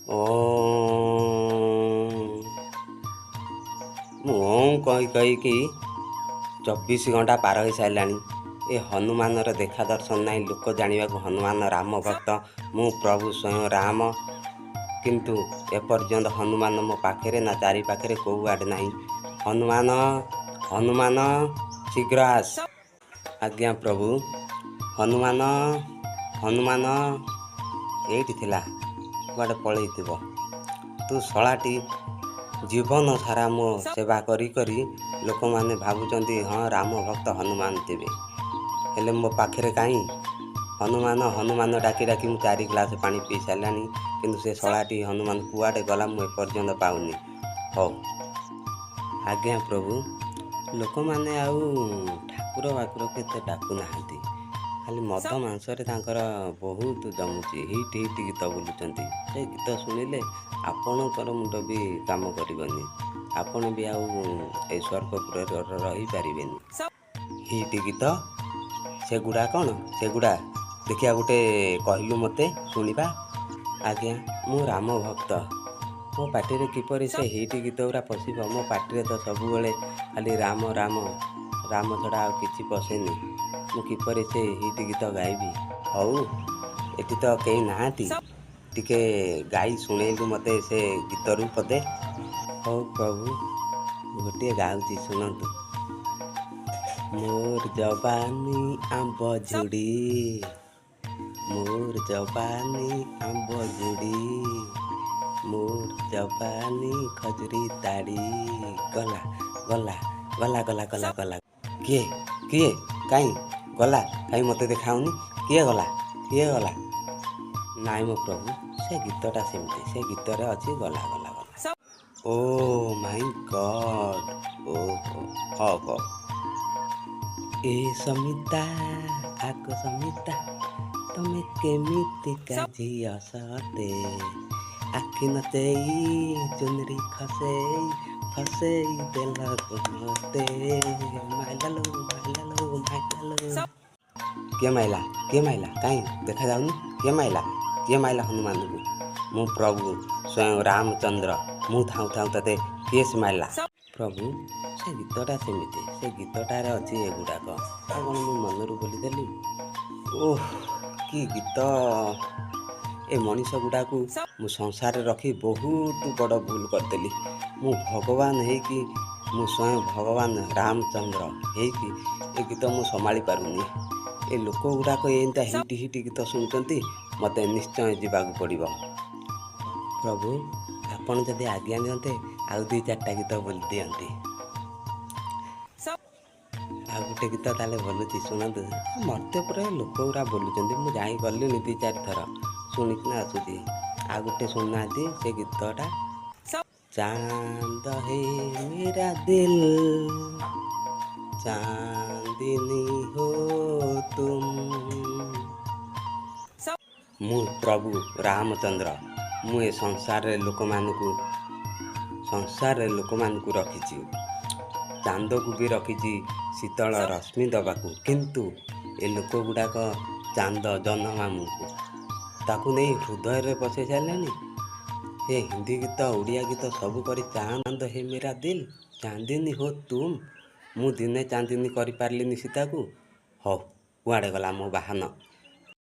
ଓ ମୁଁ ଓଁ କହି କହିକି 24 ଘଣ୍ଟା ପାର ହେଇସାରିଲାଣି, ଏ ହନୁମାନର ଦେଖା ଦର୍ଶନ ନାହିଁ। ଲୋକ ଜାଣିବାକୁ ହନୁମାନ ରାମ ଭକ୍ତ, ମୁଁ ପ୍ରଭୁ ସ୍ୱୟଂ ରାମ, କିନ୍ତୁ ଏପର୍ଯ୍ୟନ୍ତ ହନୁମାନ ମୋ ପାଖରେ ନା ଚାରି ପାଖରେ କେଉଁ ଆଡ଼େ ନାହିଁ। ହନୁମାନ, ହନୁମାନ, ଶୀଘ୍ର ଆସ। ଆଜ୍ଞା ପ୍ରଭୁ। ହନୁମାନ, ହନୁମାନ, ଏଇଠି ଥିଲା, କୁଆଡ଼େ ପଳେଇଥିବ। ତୁ ଶଳାଟି ଜୀବନ ସାରା ମୋ ସେବା କରି କରି ଲୋକମାନେ ଭାବୁଛନ୍ତି ହଁ ରାମ ଭକ୍ତ ହନୁମାନ ଥିବେ, ହେଲେ ମୋ ପାଖରେ କାହିଁ? ହନୁମାନ ହନୁମାନ ଡାକି ଡାକି ମୁଁ 4 ଗ୍ଲାସ୍ ପାଣି ପିଇ ସାରିଲାଣି, କିନ୍ତୁ ସେ ଶଳାଟି ହନୁମାନ କୁଆଡ଼େ ଗଲା ମୁଁ ଏପର୍ଯ୍ୟନ୍ତ ପାଉନି। ହଉ। ଆଜ୍ଞା ପ୍ରଭୁ। ଲୋକମାନେ ଆଉ ଠାକୁର ବାକୁର କେତେ ଡାକୁନାହାନ୍ତି, ଖାଲି ମଦ ମାଂସରେ ତାଙ୍କର ବହୁତ ଜମୁଛି। ହିଟ୍ ହିଟ୍ ଗୀତ ବୋଲୁଛନ୍ତି। ସେ ଗୀତ ଶୁଣିଲେ ଆପଣଙ୍କର ମୁଣ୍ଡ ବି କାମ କରିବନି, ଆପଣ ବି ଆଉ ଏଇ ସ୍ୱର୍ଗପୁରରେ ରହିପାରିବେନି। ହିଟ୍ ଗୀତ ସେଗୁଡ଼ା କ'ଣ? ସେଗୁଡ଼ା ଦେଖିବା ଗୋଟେ କହିଲୁ ମୋତେ, ଶୁଣିବା। ଆଜ୍ଞା, ମୁଁ ରାମ ଭକ୍ତ, ମୋ ପାଟିରେ କିପରି ସେ ହିଟ୍ ଗୀତ ଗୁଡ଼ା ପଶିବ? ମୋ ପାଟିରେ ତ ସବୁବେଳେ ଖାଲି ରାମ ରାମ ରାମ ଛଡ଼ା ଆଉ କିଛି ପଶେନି। ମୁଁ କିପରି ସେ ହିଟ୍ ଗୀତ ଗାଇବି? ହଉ, ଏଠି ତ କେହି ନାହାନ୍ତି, ଟିକେ ଗାଇ ଶୁଣେଇଲୁ ମୋତେ ସେ ଗୀତରୁ ପଦେ। ହଉ ପ୍ରଭୁ, ଗୋଟିଏ ଗାଉଛି ଶୁଣନ୍ତୁ। ମୋର ଯବାନୀ ଆମ୍ବ ଝୁଡ଼ି, ମୋର ଯବାନୀ ଆମ୍ବ ଝୁଡ଼ି, ମୋର ଯବାନୀ ଖଜୁରୀ ତାଡ଼ି, ଗଲା ଗଲା ଗଲା ଗଲା ଗଲା ଗଲା। କିଏ କିଏ କାଇଁ ଗଲା? କାଇଁ ମୋତେ ଦେଖାଉନି? କିଏ ଗଲା, କିଏ ଗଲା? ନାଇଁ ମୋ ପ୍ରଭୁ, ସେ ଗୀତଟା ସେମିତି, ସେ ଗୀତରେ ଅଛି ଗଲା ଗଲା ଗଲା। ଓ ମାଇ ଗଡ୍, ଓହୋ, ହଉ ହଉ। ଏ ସମିତା, ଆଗ ସମିତା, ତମେ କେମିତିକା ଝିଅ ସତେ? ଆଖି ନଚେଇ ଚୁନରି ଖସେଇ ଫସେଇ ଦେଲ ମତେ। ମାଇଲା ଲୋ, ମାଇଲା ଲୋ, ମାଇଲା ଲୋ। କିଏ ମାଇଲା, କିଏ ମାଇଲା? କାହିଁ ଦେଖାଯାଉନି। କିଏ ମାଇଲା, କିଏ ମାଇଲା ହନୁମାନଙ୍କୁ? ମୁଁ ପ୍ରଭୁ ସ୍ୱୟଂ ରାମଚନ୍ଦ୍ର, ମୁଁ ଥାଉ ଥାଉ ତତେ କିଏ ସେ ମାଇଲା? ପ୍ରଭୁ, ସେ ଗୀତଟା ସେମିତି, ସେ ଗୀତଟାରେ ଅଛି ଏଗୁଡ଼ାକ, ଆଉ କ'ଣ ମୁଁ ମନରୁ ବୋଲିଦେଲି? ଓହ, କି ଗୀତ! ଏ ମଣିଷ ଗୁଡ଼ାକୁ ମୁଁ ସଂସାରରେ ରଖି ବହୁତ ବଡ଼ ଭୁଲ କରିଦେଲି। ମୁଁ ଭଗବାନ ହେଇକି, ମୁଁ ସ୍ୱୟଂ ଭଗବାନ ରାମଚନ୍ଦ୍ର ହେଇକି ଏ ଗୀତ ମୁଁ ସମ୍ଭାଳି ପାରୁନି। ଏ ଲୋକ ଗୁଡ଼ାକ ଏମିତିଆ ହିଟ୍ ହିଟ୍ ଗୀତ ଶୁଣୁଛନ୍ତି, ମୋତେ ନିଶ୍ଚୟ ଯିବାକୁ ପଡ଼ିବ। ପ୍ରଭୁ, ଆପଣ ଯଦି ଆଜ୍ଞା ଦିଅନ୍ତେ ଆଉ 2 4ଟା ଗୀତ ବୋଲି ଦିଅନ୍ତି। ଆଉ ଗୋଟେ ଗୀତ ତାହେଲେ ବୋଲୁଛି ଶୁଣନ୍ତୁ। ମୋତେ ପୁରା ଲୋକ ଗୁଡ଼ା ବୋଲୁଛନ୍ତି, ମୁଁ ଯାଇ ଗଲିଣି 2 4 ଥର ଶୁଣିକିନା ଆସୁଛି। ଆଉ ଗୋଟେ ଶୁଣୁନାହାନ୍ତି ସେ ଗୀତଟା। ଚାନ୍ଦ ହେ ମେରା ଦିଲ, ଚାନ୍ଦିନୀ ହୋ ତୁମ। ମୁଁ ପ୍ରଭୁ ରାମଚନ୍ଦ୍ର, ମୁଁ ଏ ସଂସାରରେ ଲୋକମାନଙ୍କୁ, ସଂସାରରେ ଲୋକମାନଙ୍କୁ ରଖିଛି, ଚାନ୍ଦକୁ ବି ରଖିଛି ଶୀତଳ ରଶ୍ମି ଦେବାକୁ, କିନ୍ତୁ ଏ ଲୋକ ଗୁଡ଼ାକ ଚାନ୍ଦ ଜହ୍ନ ମାମୁଁକୁ ତାକୁ ନେଇ ହୃଦୟରେ ପଶେଇ ସାରିଲେଣି। ଏ ହିନ୍ଦୀ ଗୀତ ଓଡ଼ିଆ ଗୀତ ସବୁ କରି ଚାନ୍ଦ ହେ ମେରା ଦିଲ ଚାନ୍ଦିନୀ ହୋ ତୁମ। ମୁଁ ଦିନେ ଚାନ୍ଦିନୀ କରିପାରିଲିନି ସୀତାକୁ। ହଉ, କୁଆଡ଼େ ଗଲା ମୋ ବାହନ?